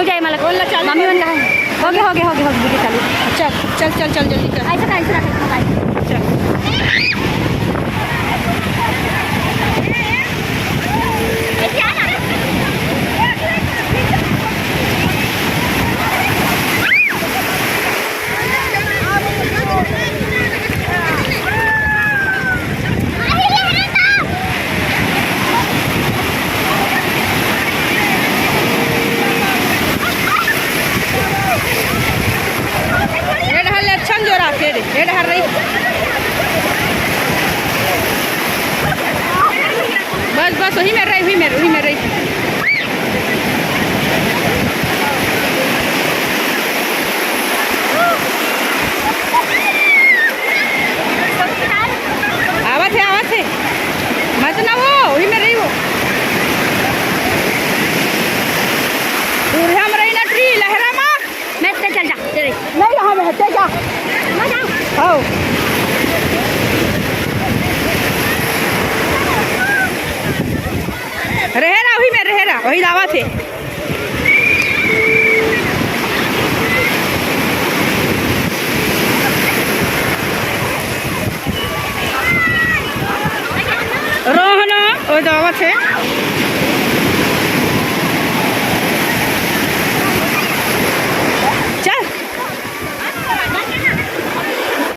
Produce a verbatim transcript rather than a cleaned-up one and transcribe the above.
हो जाए, मतलब, बोल ला, चालू मम्मी कर। मन कहाँ है? हो गया, हो गया, हो गया, हो गया, video चालू। चल, चल, चल, चल, जल्दी कर। ऐसा कर, ऐसा रख, ऐसा कर। चल। ए डहर ले अच्छा जोर आथे रे, ए डहर रही। बस, बस, वही में रही, वही में, वही में रही। आवत हे, आवत हे। मत ना वो, वही में रही वो। दूर हम रही ना ट्री, लहरा मत। मैं ते चल जा, तेरे। नहीं, हम रहते जा। मत आओ। आओ। रहे रहा, वही में रहे रहा, वही लावा थे। रोहना, वो दावा थे।